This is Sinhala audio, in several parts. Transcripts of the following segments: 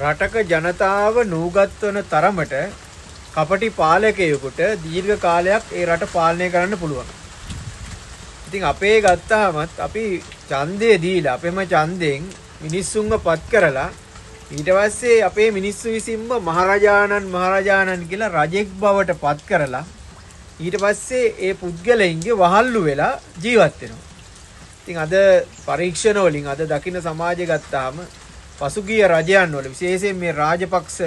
රටක ජනතාව නූගත් වන තරමට කපටි පාලකයෙකුට දීර්ඝ කාලයක් ඒ රට පාලනය කරන්න පුළුවන්. ඉතින් අපේ ගත්තාමත් අපි ඡන්දය දීලා අපේම ඡන්දයෙන් මිනිස්සුන්ව පත් කරලා ඊට පස්සේ අපේ මිනිස්සු විසින්ම මහරජාණන් මහරජාණන් කියලා රජෙක් බවට පත් කරලා ඊට පස්සේ ඒ පුද්ගලයින්ගේ වහල්ලු වෙලා ජීවත් වෙනවා. ඉතින් අද පරීක්ෂණ වලින් අද දකින්න සමාජය ගත්තාම පසුගිය රජයන් වල විශේෂයෙන් මේ රාජපක්ෂ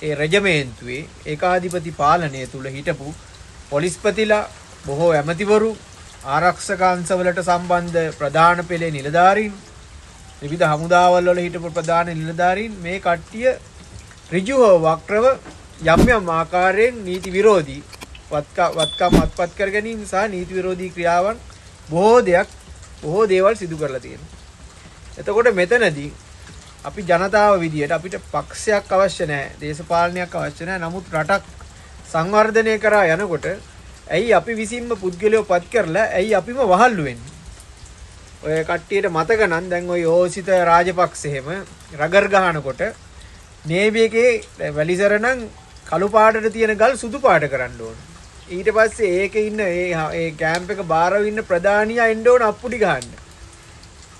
ඒ රජමේන්තුවේ ඒකාධිපති පාලනය තුල හිටපු පොලිස්පතිලා බොහෝ ඇමතිවරු ආරක්ෂක අංශවලට සම්බන්ධ ප්‍රධාන පෙළේ නිලධාරීන් විවිධ හමුදාවල් වල හිටපු ප්‍රධාන නිලධාරීන් මේ කට්ටිය ඍජුව වක්‍රව යම් යම් ආකාරයෙන් නීති විරෝධී වත්කම් අත්පත් කර ගැනීම සහ නීති විරෝධී ක්‍රියාවන් බොහෝ දෙයක් බොහෝ දේවල් සිදු කරලා තියෙනවා. එතකොට මෙතනදී අපි ජනතාව විදියට අපිට පක්ෂයක් අවශ්‍ය නැහැ, දේශපාලනයක් අවශ්‍ය නැහැ. නමුත් රටක් සංවර්ධනය කරා යනකොට ඇයි අපි විසින්ම පුද්ගලයෝ පත් කරලා ඇයි අපිම වහල්ලු වෙන්නේ? ඔය කට්ටියට මතක නම් දැන් ඔය යෝසිත රාජපක්ෂ එහෙම රගර් ගහනකොට නේවි එකේ වැලිසර නම් කළු පාටට තියෙන ගල් සුදු පාට කරන්න ඕන. ඊට පස්සේ ඒකේ ඉන්න ඒ ඒ කැම්ප් එක බාරව ඉන්න ප්‍රධානියා එන්න ඕන අප්පුඩි ගහන්න.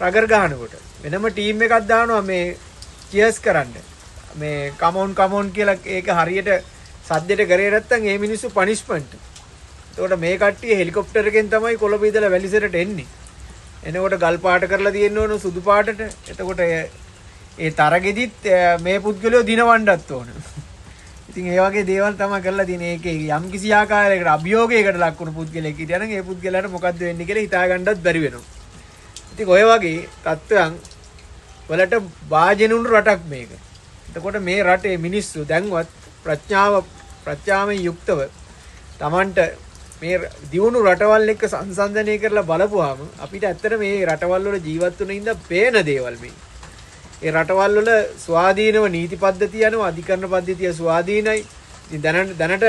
රගර් ගහනකොට වෙනම ටීම් එකක් දානවා මේ චියර්ස් කරන්න. මේ කමොන් කමොන් කියලා ඒක හරියට සද්දෙට කරේ නැත්තම් ඒ මිනිස්සු පනිෂ්මන්ට්. එතකොට මේ කට්ටිය හෙලිකොප්ටර් එකෙන් තමයි කොළඹ ඉඳලා වැලිසරට එන්නේ. එනකොට ගල් පාට කරලා තියෙන්න ඕන සුදු පාටට. එතකොට ඒ තරගෙදිත් මේ පුද්ගලයෝ දිනවන්නත් ඕන. ඉතින් ඒ වගේ දේවල් තමයි කරලා තියෙන්නේ. ඒකේ යම් කිසි ආකාරයකට අභියෝගයකට ලක් වුණු පුද්ගලයෙක් හිටියා නම් ඒ පුද්ගලයාට මොකද්ද වෙන්නේ කියලා හිතා ගන්නවත් බැරි වෙනවා. ඉතින් ඔය වගේ තත්ත්වයන් වලට භාජන වුණු රටක් මේක. එතකොට මේ රටේ මිනිස්සු දැන්වත් ප්‍රඥාවෙන් යුක්තව Tamanට මේ දියුණු රටවල් එක්ක සංසන්දනය කරලා බලපුවාම අපිට ඇත්තට මේ රටවල් වල ජීවත් වෙන ඉඳ පේන දේවල් මේ. ඒ රටවල් වල ස්වාධීනව නීති පද්ධතිය අනුව අධිකරණ පද්ධතිය ස්වාධීනයි. ඉතින් දැනට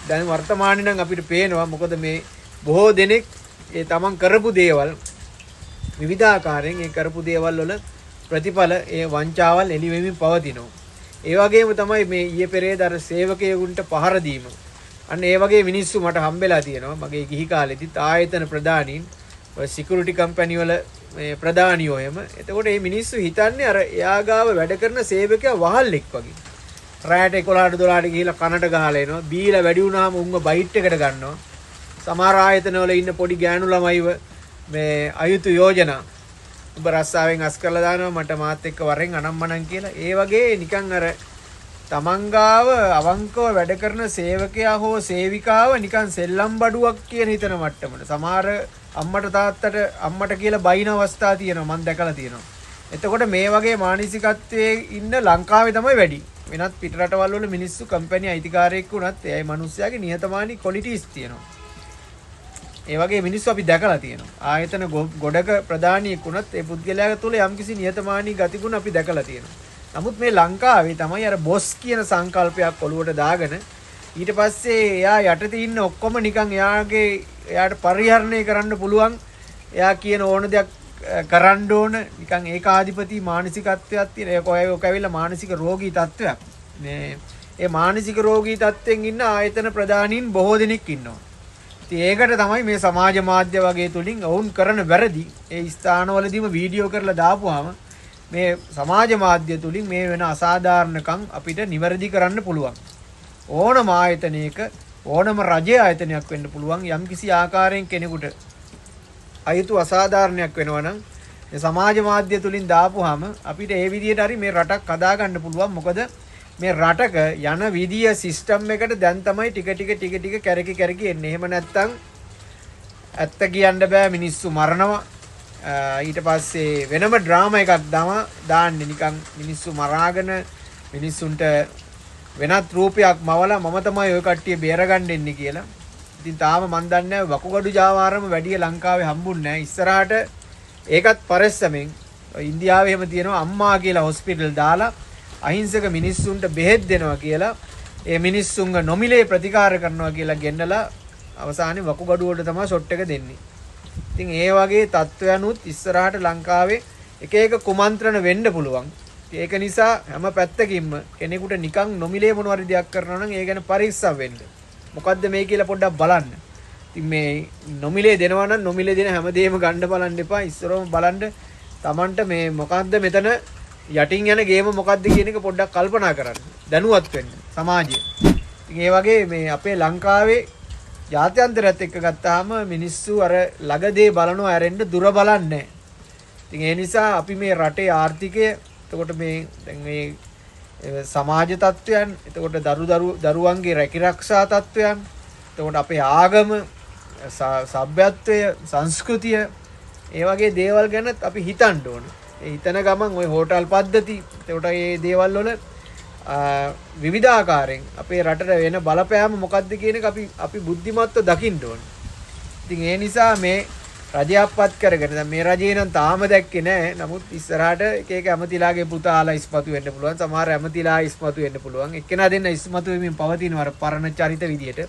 දැන් වර්තමානයේ නම් අපිට පේනවා මොකද මේ බොහෝ දෙනෙක් ඒ තමන් කරපු දේවල් විවිධාකාරයෙන් ඒ කරපු දේවල් වල ප්‍රතිඵල ඒ වංචාවල් එළි වෙමින් පවතිනවා. ඒ වගේම තමයි මේ ඊයේ පෙරේද අර සේවකයෙකුන්ට පහර දීම. අන්න ඒ වගේ මිනිස්සු මට හම්බෙලා තියෙනවා. මගේ ගිහි කාලෙදිත් ආයතන ප්‍රධානීන් ඔය සිකියුරිටි කම්පැනි වල මේ ප්‍රධානියෝ එහෙම. එතකොට මේ මිනිස්සු හිතන්නේ අර එයා ගාව වැඩ කරන සේවකයා වහල්ෙක් වගේ. රැයට 11ට 12ට ගිහිල්ලා කනට ගහලා එනවා. බීලා වැඩි වුණාම උන්ව බයිට් එකට ගන්නවා. සමහර ආයතන වල ඉන්න පොඩි ගෑනු ළමයිව මේ අයුතු යෝජනා උඹ රස්සාවෙන් අස් කරලා දානවා මට මාත් එක්ක වරෙන් අනම්මනම් කියලා. ඒ වගේ නිකන් අර තමන් ගාව අවංකව වැඩ කරන සේවකයා හෝ සේවිකාව නිකන් සෙල්ලම් බඩුවක් කියන හිතන මට්ටමට සමහර අම්මට තාත්තට අම්මට කියලා බයින අවස්ථා තියෙනවා මං දැකලා තියෙනවා. එතකොට මේ වගේ මානසිකත්වයේ ඉන්න ලංකාවේ තමයි වැඩි. වෙනත් පිට රටවල් වල මිනිස්සු කම්පැනි අයිතිකාරයෙක් වුණත් ඒ මිනිස්සයාගේ නිහතමානී ක්වොලිටිස් තියෙනවා. ඒ වගේ මිනිස්සු අපි දැකලා තියෙනවා. ආයතන ගොඩක ප්‍රධානියෙක් වුණත් ඒ පුද්ගලයා තුළ යම්කිසි නිහතමානී ගතිගුණ අපි දැකලා තියෙනවා. නමුත් මේ ලංකාවේ තමයි අර බොස් කියන සංකල්පයක් ඔලුවට දාගෙන ඊට පස්සේ එයා යටතේ ඉන්න ඔක්කොම නිකන් එයාට පරිහරණය කරන්න පුළුවන්, එයා කියන ඕන දෙයක් කරන්න ඕන, නිකන් ඒකාධිපති මානසිකත්වයක් තියෙන. ඒක ඔය ඇවිල්ලා මානසික රෝගී තත්ත්වයක්. මේ ඒ මානසික රෝගී තත්ත්වෙන් ඉන්න ආයතන ප්‍රධානීන් බොහෝ දෙනෙක් ඉන්නවා. ඉතින් ඒකට තමයි මේ සමාජ මාධ්‍ය වගේ තුලින් ඔවුන් කරන වැරදි ඒ ස්ථානවලදීම වීඩියෝ කරලා දාපුවාම මේ සමාජ මාධ්‍ය තුලින් මේ වෙන අසාධාරණකම් අපිට නිවැරදි කරන්න පුළුවන්. ඕනම ආයතනයක ඕනම රජයේ ආයතනයක් වෙන්න පුළුවන් යම්කිසි ආකාරයෙන් කෙනෙකුට අයුතු අසාධාරණයක් වෙනවා නම් මේ සමාජ මාධ්‍ය තුලින් දාපුවාම අපිට ඒ විදිහට හරි මේ රටක් හදා ගන්න පුළුවන්. මොකද මේ රටක යන විදිය සිස්ටම් එකට දැන් තමයි ටික ටික ටික ටික කැරකි කැරකි එන්නේ. එහෙම නැත්තම් ඇත්ත කියන්න බෑ, මිනිස්සු මරනවා. ඊට පස්සේ වෙනම ඩ්‍රාමා එකක් දාන්නේ නිකන් මිනිස්සු මරාගෙන මිනිස්සුන්ට වෙනත් රූපයක් මවලා මම තමයි ඔය කට්ටිය බේරගන්න එන්නේ කියලා. ඉතින් තාම මන් දන්නේ නැහැ වකුගඩු ජාවාරම වැඩි ලංකාවේ හම්බුන්නේ නැහැ. ඉස්සරහට ඒකත් පරිස්සමෙන් ඉන්දියාවේ එහෙම තියෙනවා අම්මා කියලා හොස්පිටල් දාලා අහිංසක මිනිස්සුන්ට බෙහෙත් දෙනවා කියලා ඒ මිනිස්සුන්ව නොමිලේ ප්‍රතිකාර කරනවා කියලා ගෙන්නලා අවසානයේ වකුගඩු වලට තමයි ෂොට් එක දෙන්නේ. ඉතින් ඒ වගේ තත්ත්වයන්ුත් ඉස්සරහට ලංකාවේ එක එක කුමන්ත්‍රණ වෙන්න පුළුවන්. ඒක නිසා හැම පැත්තකින්ම කෙනෙකුට නිකන් නොමිලේ මොන හරි දෙයක් කරනවා නම් ඒ ගැන පරිස්සම් වෙන්න. මොකද්ද මේ කියලා පොඩ්ඩක් බලන්න. ඉතින් මේ නොමිලේ දෙනවා නම් නොමිලේ දෙන හැමදේම ගන්න බලන්න එපා. ඉස්සරවම බලන්න Tamanට මේ මොකද්ද මෙතන යටින් යන ගේම මොකද්ද කියන එක පොඩ්ඩක් කල්පනා කරන්න. දැනුවත් වෙන්න සමාජය. ඉතින් ඒ වගේ මේ අපේ ලංකාවේ ජාත්‍යන්තරයත් එක්ක ගත්තාම මිනිස්සු අර ළඟ දේ බලනවා ඇරෙන්න දුර බලන්නේ නැහැ. ඉතින් ඒ නිසා අපි මේ රටේ ආර්ථිකය, එතකොට මේ දැන් මේ සමාජ තත්ත්වයන්, එතකොට දරුවන්ගේ රැකිරක්ෂා තත්ත්වයන්, එතකොට අපේ ආගම, සભ્યත්වය, සංස්කෘතිය, ඒ වගේ දේවල් ගැනත් අපි හිතන්න ඕන. ඒ හිතන ගමන් ওই හෝටල් පද්ධති, එතකොට මේ දේවල් වල විවිධාකාරයෙන් අපේ රටට වෙන බලපෑම මොකද්ද කියන එක අපි බුද්ධිමත්ව දකින්න ඕන. ඉතින් ඒ නිසා මේ රජයක් පත් කරගෙන දැන් මේ රජේ නම් තාම දැක්කේ නෑ. නමුත් ඉස්සරහට එක එක ඇමතිලාගේ පුතාලා ඉස්මතු වෙන්න පුළුවන්. සමහර ඇමතිලා ඉස්මතු වෙන්න පුළුවන්. එක්කෙනා දෙන්න ඉස්මතු වෙමින් පවතින අර පරණ චරිත විදියට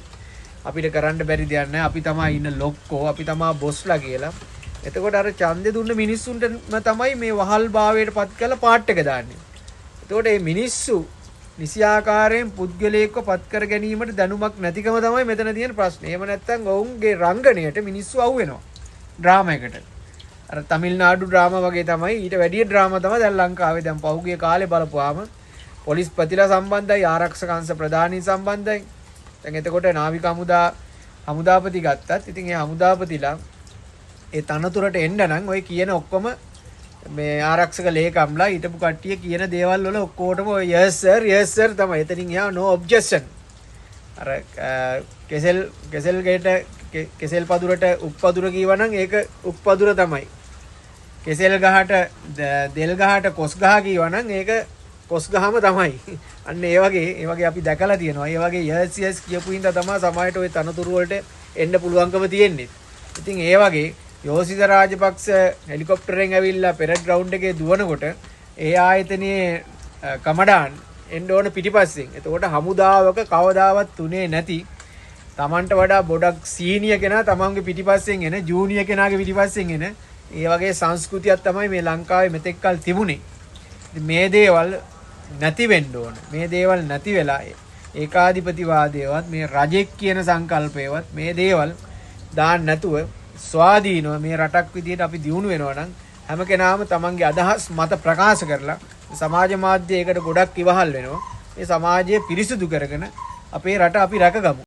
අපිට කරන්න බැරි දෙයක් නෑ. අපි තමයි ඉන්න ලොක්කෝ, අපි තමයි බොස්ලා කියලා. එතකොට අර ඡන්දෙ දුන්න මිනිස්සුන්ටම තමයි මේ වහල් භාවයට පත් කරලා පාට් එක දාන්නේ. එතකොට මේ මිනිස්සු නිසියාකාරයෙන් පුද්ගලයෙක්ව පත් කර ගැනීමට දැනුමක් නැතිකම තමයි මෙතන තියෙන ප්‍රශ්නේ. එහෙම නැත්නම් ඔවුන්ගේ රංගනයට මිනිස්සු අහු වෙනවා. ඩ්‍රාමා එකට. අර තමිල්නාඩු ඩ්‍රාමා වගේ තමයි, ඊට වැඩිය ඩ්‍රාමා තමයි දැන් ලංකාවේ. දැන් පහුගිය කාලේ බලපුවාම පොලිස් ප්‍රතිලා සම්බන්ධයි, ආරක්ෂක අංශ ප්‍රධානී සම්බන්ධයි. දැන් එතකොට නාවික හමුදාපති ගත්තත් ඉතින් ඒ හමුදාපතිලා ඒ තනතුරට එන්න නම් ඔය කියන ඔක්කොම මේ ආරක්ෂක ලේකම්ලා හිටපු කට්ටිය කියන දේවල් වල ඔක්කොටම ඔය yes sir yes sir තමයි. එතනින් එහා no objection. අර කෙසෙල් කෙසෙල් ගෙට කෙසෙල් පදුරට උප්පදුර කීවනම් ඒක උප්පදුර තමයි. කෙසෙල් ගහට දෙල් ගහට කොස් ගහ කීවනම් ඒක කොස් ගහම තමයි. අන්න ඒ වගේ අපි දැකලා තියෙනවා. ඒ වගේ yes yes කියපු හින්දා තමයි සමාජයට ওই තනතුරු වලට එන්න පුළුවන්කම තියෙන්නේ. ඉතින් ඒ වගේ යෝසිත රාජපක්ෂ හෙලිකොප්ටරෙන් ඇවිල්ලා පෙරඩ් ග්‍රවුන්ඩ් එකේ දුවනකොට ඒ ආයතනයේ කමඩාන් එන්න ඕන පිටිපස්සෙන්. එතකොට හමුදාවක කවදාවත් තුනේ නැති Tamanට වඩා ගොඩක් සීනියර් කෙනා තමන්ගේ පිටිපස්සෙන් එන, ජූනියර් කෙනාගේ පිටිපස්සෙන් එන ඒ වගේ සංස්කෘතියක් තමයි මේ ලංකාවේ මෙතෙක් කල් තිබුණේ. ඉතින් මේ දේවල් නැති වෙන්න ඕන. මේ දේවල් නැති වෙලා ඒකාධිපතිවාදයවත් මේ රජෙක් කියන සංකල්පයවත් මේ දේවල් දාන්න නැතුව ස්වාධීනව මේ රටක් විදියට අපි දියුණු වෙනවා නම් හැම කෙනාම තමන්ගේ අදහස් මත ප්‍රකාශ කරලා සමාජ මාධ්‍ය ඒකට ගොඩක් ඉවහල් වෙනවා. මේ සමාජය පිරිසිදු කරගෙන අපේ රට අපි රැකගමු.